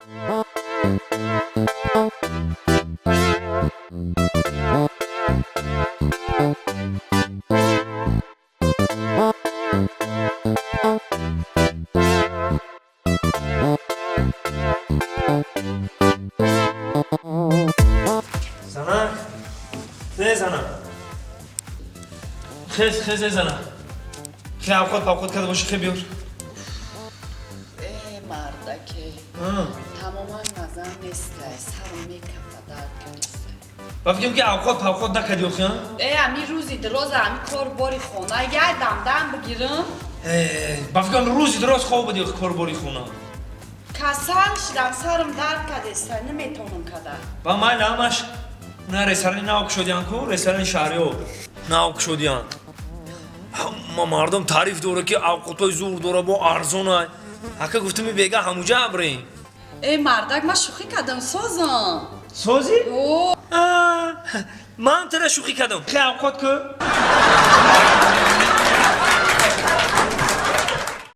Занак, не занак, хез, хез, э занак, хе, авқот павқот карда боши, хе, биёр. Э, мардаке, тамоман мазам нестай, сарм мекафа, дард кардистай. Ба фикрам, ки авқот павқот накардӣ охи, а? Э, ами рӯзи дироза, ами кор бори хона, як дамдам бигирам. Ба фикрам, рӯзи дроз хоб будӣ, корбори хона. Касал шидам, сарм дард кардестай, наметонам када. Ба майли, ҳамаш на ресторани нав кушодиян ку, ресторани шаҳриё нав кушодиян. Ҳама мардум таъриф дора, ки авқотҳои зур дора, бо арзона. Ака, гуфтами, бега ҳамуҷа абрем. Э, мардак, ман шӯхӣ кардам, созам. Созӣ? О. Ман тара шӯхӣ кардам. Хе, авқот ку.